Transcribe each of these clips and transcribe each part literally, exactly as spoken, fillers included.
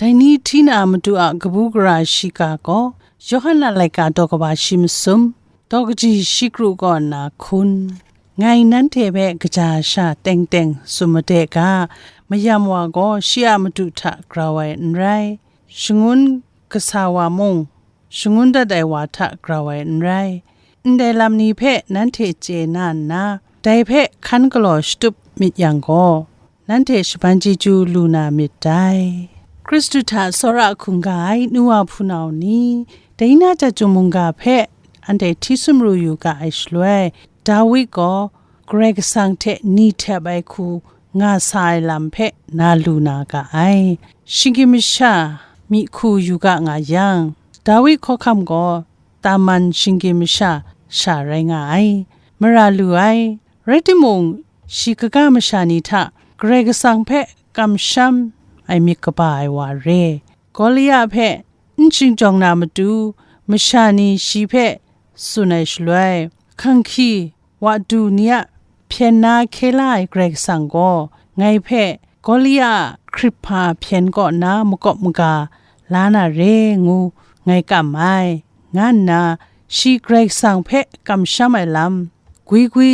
Dai ni hti na matu a kabu gara shiga gaw, Yawhan a laika daw kaba shi masum, daw kaji shi kru kaw nna hkun. Ngai nanhte hpe kaja sha teng teng tsun made ga, mayam wa gaw shi a matu hta grau ai n rai, shangun kasa wa mung, shangun dat ai wa hta grau ai n rai. Ndai lam ni hpe nanhte chye na nna, dai hpe hkan galaw shatup myit yang gaw, nanhte shaban chyeju lu na myit dai. Hkristu hta tsawra hkungga ai nu wa hpunau ni, dai na chyum mungga hpe anhte hti sumru yu ga ai shaloi, Dawi gaw Karai Kasang hte ni htep ai hku nga sa ai lam hpe na lu na ga ai. Shinggyim masha myi hku yu ga nga yang, Dawi hkawhkam gaw Taman shinggyim masha sha rai nga ai, mara lu ai. Rai timung, shi kaga masha ni hta Karai Kasang hpe kamsham ai myit kaba ai wa re. Gawlia hpe n shingjawng na matu, masha ni shi hpe tsun ai shaloi, hkangki wa du ni a hpyen na hkye la ai Karai Kasang gaw, ngai hpe Gawlia a hkrip hpa hpyen kaw na makawp maga la na re ngu ngai kam ai, nga nna shi Karai Kasang hpe kamsham ai lam gwi gwi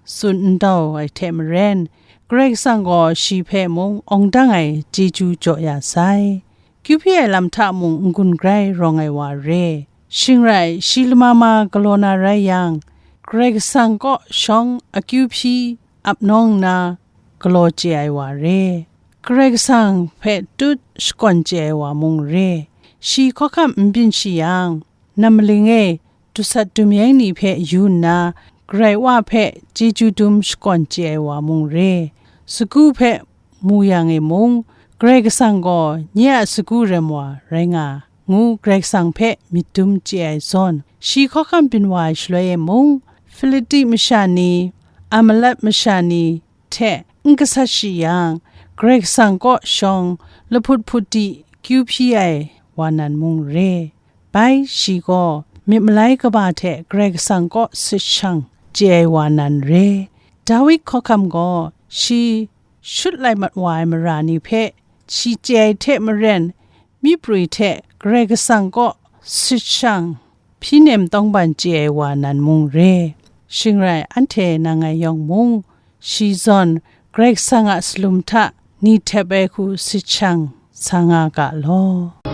tsun n dau ai hte maren, Karai Kasang gaw shi hpe mung awng dang ai chyeju jaw ya sai. Kyu hpyi ai lam hta mung n-gun grai rawng ai wa re. Shing rai, shi lama ma galaw na rai yang, Karai Kasang kaw shawng akyu hpyi ap nawng nna galaw chye ai wa re. Karai Kasang hpe tut shakawn chye ai wa mung re. Shi hkawhkam n byin shi yang, nam maling e dusat dumyeng ni hpe yu nna, Karai Wa hpe chyeju dum shakawn chye ai wa mung re. Sagu hpe mu yang e mung, Karai Kasang gaw nye a sagu rem wa rai nga, ngu Karai Kasang hpe myit dum chye ai zawn, shi hkawhkam byin wa ai shaloi e mung, Hpiliti masha ni, Amalat masha ni hte n gasat shi yang, Karai Kasang kaw shawng lahput hput di kyu hpyi ai wa nan mung re. Bai shi gaw myit malai kaba hte Karai Kasang kaw sit shang chye ai wa nan re. Dawi hkawhkam gaw shi shut lai mat wa ai mara ni hpe shi chye ai hte maren, myi prwi hte Karai Kasang kaw sit shang hpyi nem tawngban chye ai wa nan mung re. Shing rai, anhte nang ngai yawng mung, shi zawn Karai Kasang a salum hta ni htep ai hku sit shang sa nga ga law.